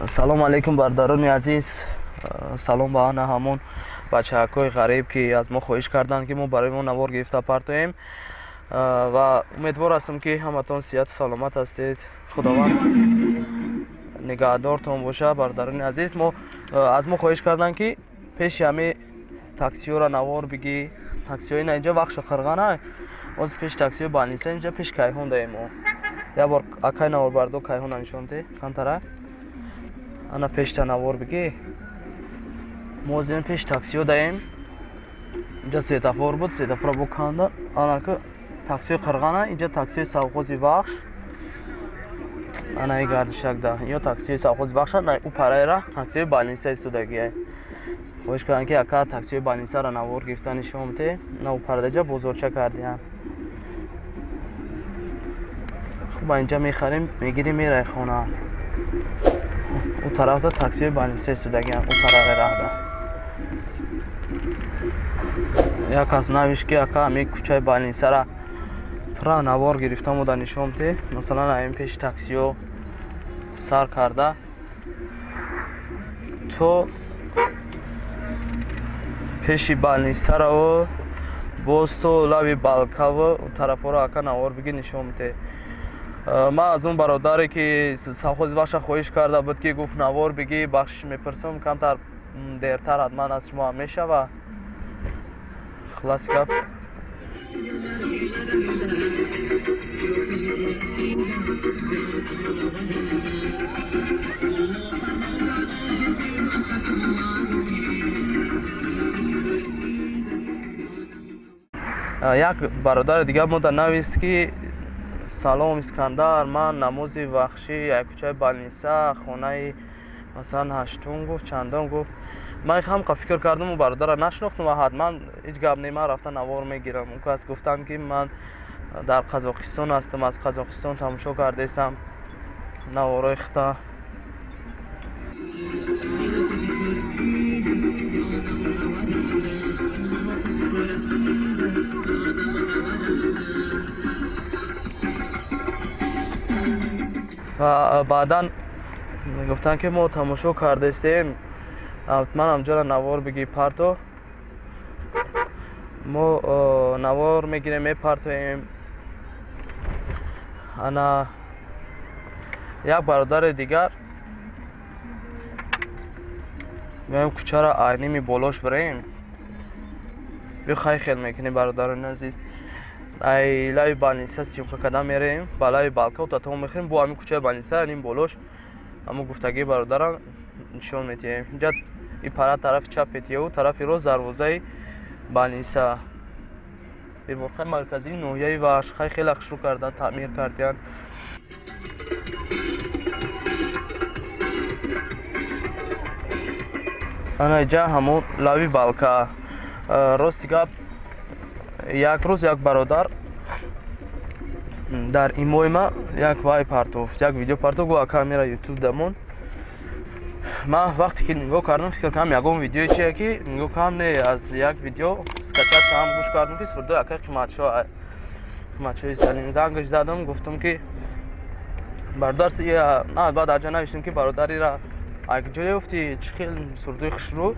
Салом алейкум, бародарони азиз. Салом ба ана ҳамон бачаҳакҳои ғариб, ки аз мо хоҳиш карданд, ки мо барои мо навор гирифта партоем, ва умедвор ҳастам, ки ҳаматон сиҳату саломат ҳастед. Худованд нигаҳдортон боша, бародарони азиз. Мо аз мо хоҳиш карданд, ки пеши ҳами таксиҳоро навор бигӣ. Таксиҳои на инҷа вахша қирғана, оз пеши таксиҳои больница, инҷа пеши Кайҳон даем мо. Як бор, акай наворбардор, Кайҳона нишон де камтара. Ана пешта навор бигӣ. Мо озин пеши таксиҳо даем. Инҷа светофор буд, светофорро бо канда. Анака таксиҳои қирғана, инҷа таксиҳои совхози Вахш. Ана и гардишакда ё таксиҳои совхози Вахша, на ӯ парайра таксиҳои больница истодагия. Хоҳиш карданд, ки ака, таксиҳои больницаро навор гирифта нишон бите. На ӯ пардаҷа бозорча кардиям. Хуб, инҷа мехарем, мегирем, мерай хона. Ӯ тарафда таксиҳои больница истодагиям, ӯ тарафи раҳда. Як кас навишт, ки ака, ҳамин кӯчаи больницара пурра навор гирифта мода нишон бите. Масалан, ҳамин пеши таксиҳо сар карда то пеши больницараву боз то лави балкаву тарафҳоро, ака, навор бигир, нишон бите. Ман аз он бародаре, ки совхози Вахша хоҳиш карда буд, ки гуфт навор бигӣ, бахшиш мепурсам. Камтар дертар ҳатман аз шумо ҳам мешава. Хулоси гап, як бародари дигар мода навист, ки салом, Искандар, ман намози вахшӣ, як кӯчаи больница, хонаи масалан ҳаштум, гуфт, чандум, гуфт. Ман ҳамқа фикр кардам, бародара нашинохтам ва ҳатман ҳеҷ гап не, ман рафта навор мегирам. Он кас гуфтанд, ки ман дар Қазоқистон ҳастам, аз Қазоқистон тамошо кардаистам наворои хита. Ва баъдан гуфтанд, ки мо тамошо кардаистем, ҳатман ҳамҷоро навор бигӣ, парто. Мо навор мегирем, мепартоем. Ана як бародари дигар, меоем, кӯчаро айними болош бираем. Биё, хай, хел мекунем, бародарони азиз. Ай лави больница съёмка карда мерем ба лави балка, татом мехӯрем, бо ҳамин кӯчаи больница ним болош ҳамо гуфтагии бародарам нишон медиҳем. Инҷа и пара тарафи чап петияву тарафи рост дарвозаи больница, беморхонаи марказии ноҳияи Вахш. Хай, хеле хушрӯ карда таъмир кардиянд. Ана иҷа ҳамон лави балка. Рости гап, як рӯз як бародар дар имои ма як вай партофт, як видео партофт, гуфт, ака, мера ютуб дамон. Ман вақте ки нигоҳ кардам, фикр кардам, ягон видеое чие, ки нигоҳ кардам, не, аз як видео скачать кардам, гӯш кардам, ки сурдои акай Қиматшо, Қиматшои Салим. Зангаш задам, гуфтам, ки бародар, на, баъд аҷа навиштам, ки бародарира ак ҷо ёфтӣ, чӣ хел сурдои хушрӯ,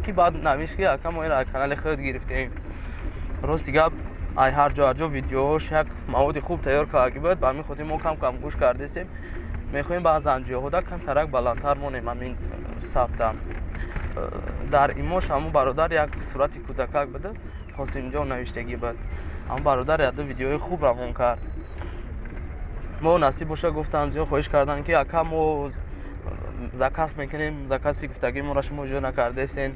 ки баъд навишт, ки ака, мо ира канали худ гирифтем. Рости гап, ай ҳар ҷо ҳар ҷо видеоҳош як маводи хуб тайёр кардаги буд. Ба ҳамин хотир мо кам кам гӯш кардесем. Мехоҳем баъзан ҷоҳода камтарак баландтар монем ҳамин сабта. Дар имош ҳамон бародар як сурати кӯдакак буда, Қосимҷон навиштагӣ буд. Ҳамон бародар яду видеои хуб равон кард. Мо насиб боша, гуфтанд, зиёд хоҳиш карданд, ки ака, мо заказ мекунем, закази гуфтагии моро шумо иҷро накардаистен,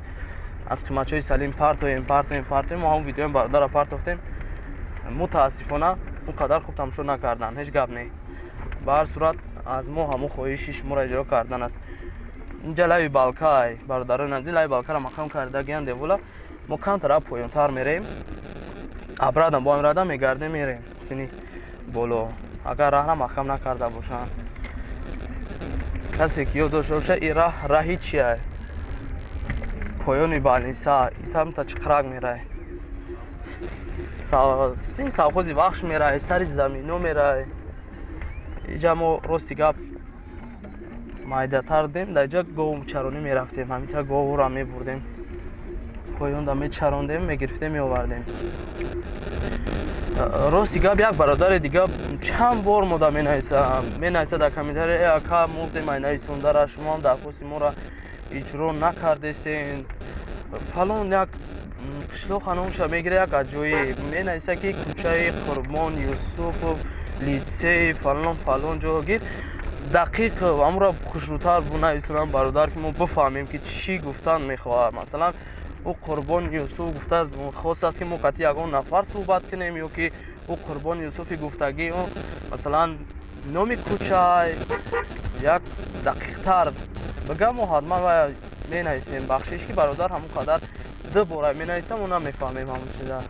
аз Қиматшои Салим партоем, партоем, партоем. Мо ҳамон видеои бародарро партофтем. Мутаассифона, он қадар хуб тамошо накарданд. Ҳеҷ гап не, ба ҳар сурат аз мо ҳамон хоҳиши шуморо иҷро кардан аст. Инҷа лави балкай, бародарони азиз, лави балкаро маҳкам кардагиам девола. Мо камтара поёнтар мерем, обратно бо ҳамин рада мегардем, мерем сини боло, агар раҳра маҳкам накарда бошанд. Касе ки ёд дошта боша, ин раҳ раҳи чия? Поёни больница итамта чиқрак мерай, син совхози Вахш мерай, сари замино мерай. Иҷа мо, рости гап, майдатар будем, дар ҷа гов чаронӣ мерафтем, ҳаминта говро мебурдем, поёнда мечарондем, мегирифтем, меовардем. Рости гап, як бародари дига чанд бор мода менависа дар комментария: э ака, мурдем ай нависондара, шумоам дархости моро иҷро накардесен. Фалон як қишлоқа номша мегира, як аҷоиб менависа, ки кӯчаи Қурбон Юсупов, литсей фалон фалон ҷо гир. Дақиқ амро хушрӯтар бунависонам, бародар, ки мо бифаҳмем, ки чӣ гуфтан мехоҳад. Масалан, ӯ Қурбон Юсуф гуфта хостааст, ки мо қатъи ягон нафар суҳбат кунем, ё ки ӯ Қурбон Юсуфи гуфтагӣ ӯ масалан номи кӯчай як дақиқтар бигам, мо ҳатман ва менависем. Бахшиш, ки бародар, ҳамон қадар ду бора менависам, мо намефаҳмем ҳамон чиза.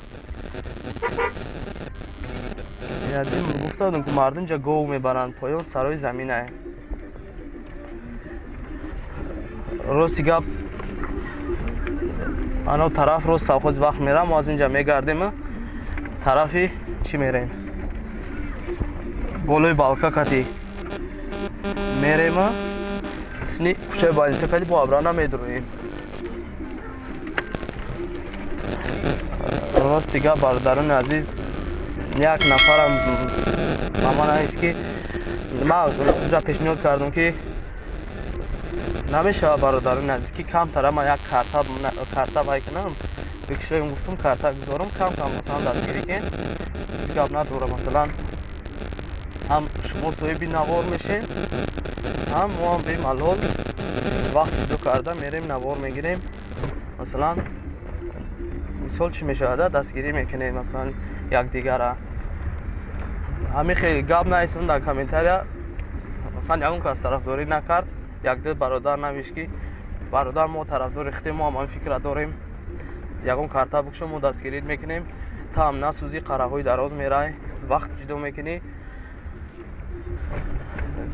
Гуфта будем, ки мардум ҷа гов мебаранд, поён сарои заминае. Рости гап, ано тараф рост совхози вақт мерам, мо аз инҷа мегардем, тарафи чӣ мерем, болои балка кати мерем, сини кӯчаи больница кати бо абрана медуроем. Рости гап, бародарони азиз, як нафарам ба ман навист, ки ман ҷа пешниҳод кардам, ки намешавад, бародарони азиз, ки камтара ман як карта вай кунам, бикшоем, гуфтум, карта гузорам, кам кам масалан дастгирӣ кен, ҳеҷ гап надора. Масалан, ҳам шумо соҳиби навор мешем, ҳам мо ҳам бемалол вақт ҷудо карда мерем, навор мегирем. Масалан, мисол чӣ мешавад, дастгирӣ мекунем масалан якдигара. Ҳамин хел гап нависем дар комментария, масалан, ягон кас тарафдорӣ накард. Якду бародар навишт, ки бародар, мо тарафдори худем, мо ҳам ҳамин фикра дорем, ягон карта бикушо, мо дастгирит мекунем, та ҳам насӯзӣ, қараҳои дароз мерай, вақт ҷудо мекунӣ.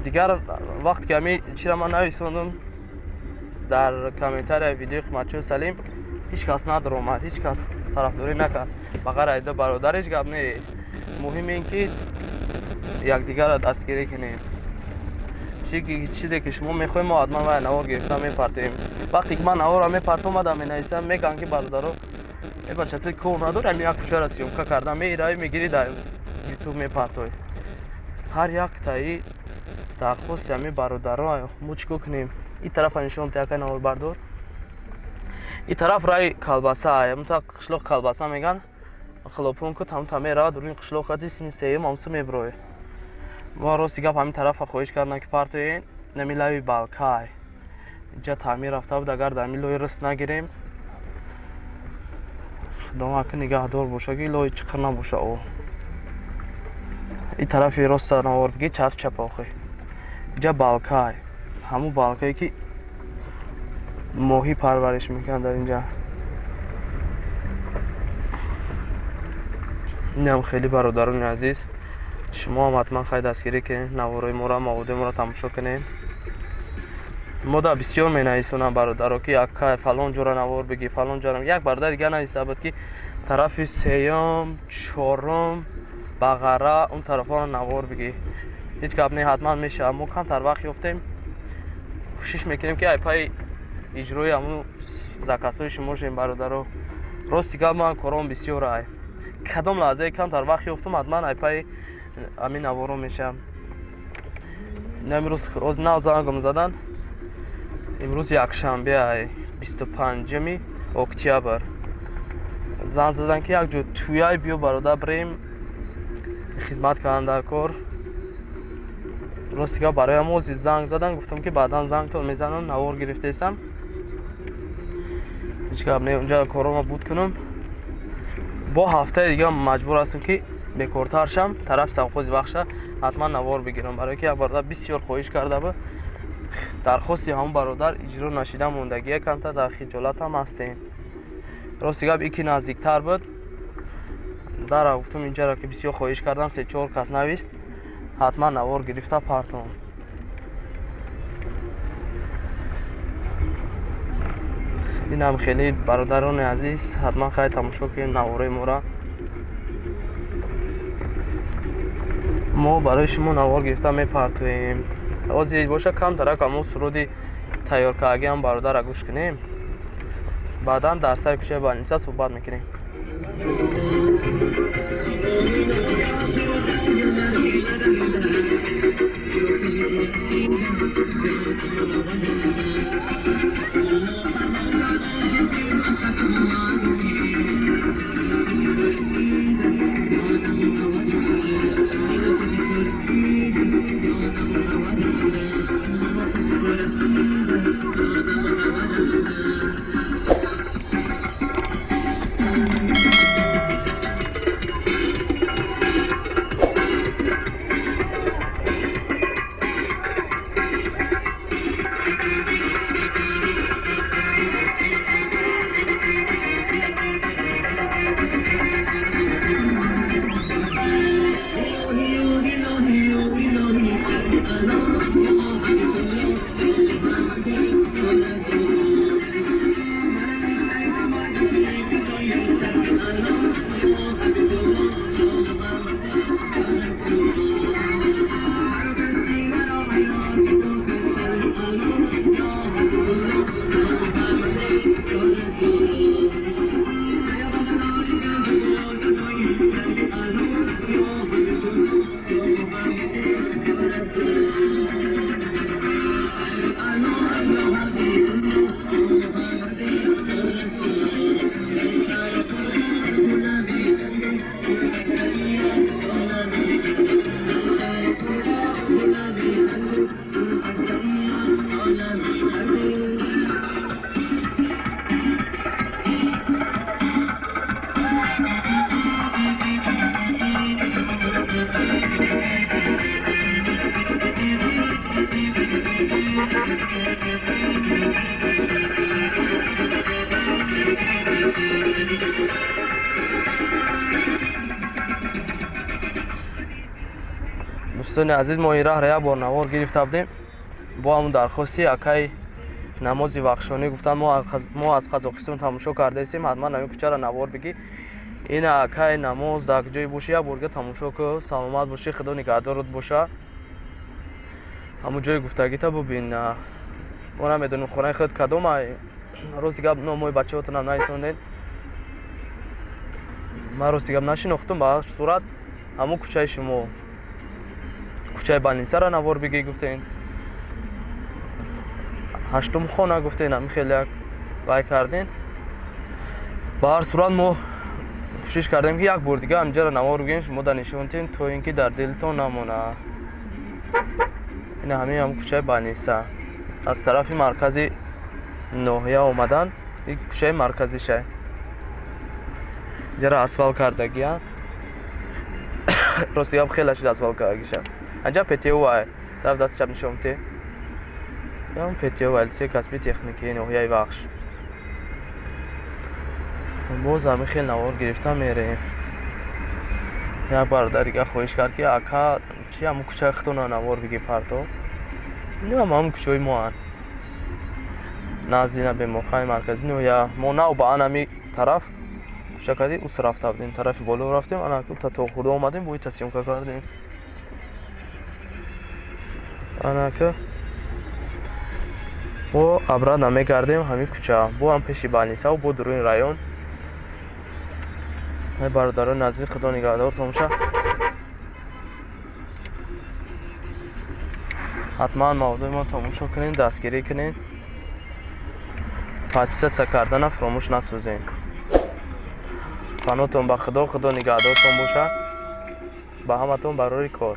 Дигар вақт ки ҳамин чира ман нависондум дар комментарияи видеои Қиматчои Салим, ҳеҷ кас надаромад, ҳеҷ кас тарафдорӣ накард, ба ғайр аз ду бародар. Ҳеҷ гап не, муҳим ин ки якдигарро дастгирӣ кунем. Чизе ки шумо мехоҳем, мо ҳатман вай навор гирифта мепартем. Вақте ки ман наворро мепартом, мадам менависам, мегӯям, ки бародаро, э бача, ту кор надори, ҳамин як кӯчаро съёмка карда мерави, мегирӣ, дар ютуб мепартой. Ҳар яктаи дархости ҳамин бародаро мо чӣ кор кунем? Ин тарафа нишон якай наворбардор, ин тараф раи колбаса, ҳамта қишлоқ колбаса меган, хилопон кут, ҳамта меравад рӯи қишлоқ кати сини сеюм ҳамсу меброи. Мо рости гап, ҳамин тарафа хоҳиш кардам, ки партоен, нами лави балкай инҷа таъмир рафта буд. Агар дар ҳамин лои рис нагирем, худованд ки нигаҳдор боша, ки лои чиқир набоша. О ин тарафи роста навор бигӣ, чап чапа охи инҷа балкай, ҳамун балкае ки моҳӣ парвариш мекунанд дар инҷа. Инам хеле, бародарони азиз, шумо ҳам ҳатман хай дастгирӣ кунед наворои моро, маводи моро тамошо кунед. Мо да бисёр менависонам бародаро, ки ака, фалон ҷора навор бигӣ, фалон ҷора. Як бародар дигар нависта буд, ки тарафи сеюм, чорум, бағара, он тарафҳоро навор бигӣ. Ҳеҷ гап не, ҳатман мешавад. Мо камтар вақт ёфтем, кӯшиш мекунем, ки ай пайи иҷрои ҳамун заказҳои шумо шем, бародаро. Рости гап, ман кором бисёр ай, кадом лаҳзае камтар вақт ёфтум, ҳатман ай пайи ҳамин наворо мешавам. Имрӯз оз нав зангам задан, имрӯз якшанбе ай, 25-уми октябр. Занг задан, ки як ҷо тӯяй, биё, бародар, бирем хизмат кардан дар кор. Рости гап, бароям ози занг задан, гуфтам, ки баъдан зангтон мезанам, навор гирифтаистам. Ҳеҷ гап не, унҷа корома буд кунам, бо ҳафтаи дига маҷбур ҳастам, ки бекортар шам, тарафи совхози Вахша ҳатман навор бигирам, барое ки як бародар бисёр хоҳиш карда буд. Дархости ҳамон бародар иҷро нашида мондагия, камтар дар хиҷолатам ҳастем. Рости гап, ики наздиктар буд, дара гуфтум, инҷаро ки бисёр хоҳиш кардан, се чор кас навист, ҳатман навор гирифта партом. Инам хеле, бародарони азиз, ҳатман хай тамошо кунем наворои моро. Мо барои шумо навор гирифта мепартоем. Ози боша камтарак ҳамон суруди тайёр кардагиам бародара гӯш кунем, баъдан дар сари кӯчаи больница суҳбат мекунем. Дӯстони азиз, мо ин раҳро як бор навор гирифта будем бо ҳамун дархости акай Намози Вахшонӣ. Гуфтанд, мо аз Қазоқистон тамошо кардаистем, ҳатман ҳамин кӯчаро навор бигӣ. Ин акай Намоз дар ҷое бошӣ, як борга тамошо кӯ. Саломат бошӣ, худо нигаҳдорот боша. Ҳамун ҷои гуфтагита бубин. Мо намедонем хонаи худ кадом. Рости гап, номои бачаҳотонам наисондед. Ман рости гап нашинохтум. Ба сурат ҳамун кӯчаи шумо, кӯчаи больницаро навор бигӣ гуфтен, ҳаштум хона гуфтен, ҳамин хеле як вай карден. Ба ҳар сурат мо кӯшиш кардем, ки як бор дига ҳаминҷаро навор бигирем, шумо дар нишонтем, то ин ки дар дилтон намона. Ин ҳамин ҳам кӯчаи больница аз тарафи маркази ноҳия омадан, ин кӯчаи марказиша. Инҷаро асфалт кардагия. Рости гап, хеле шид асфалт кардагиша. Анҷа ПТУ ай тараф даст чап нишон те. Ям ПТУ, лицей касби техникии ноҳияи Вахш. Боз ҳамин хел навор гирифта мерем. Як бародар дига хоҳиш кард, ки ака, чи ҳамун кӯчаи худтона навор бигӣ парто. Инам ҳамун кӯчаҳои моанд, назди на беморхонаи марказӣ ноҳия. Мо нав ба ан ҳами тараф кӯча кардӣ, ус рафта будем, тарафи боло рафтем, ана та то хурда омадем, бо ита съёмка кардем. Анака бо обратно мегардем ҳамин кӯча, бо ҳам пеши больницаву бо дуруни район. Ай бародарони азиз, худо нигаҳдортон боша. Ҳатман мавзӯи мо тамошо кунед, дастгирӣ кунед, подписаться кардана фаромӯш насозед. Паноҳтон ба худо, худо нигаҳдортон боша. Ба ҳаматон барори кор.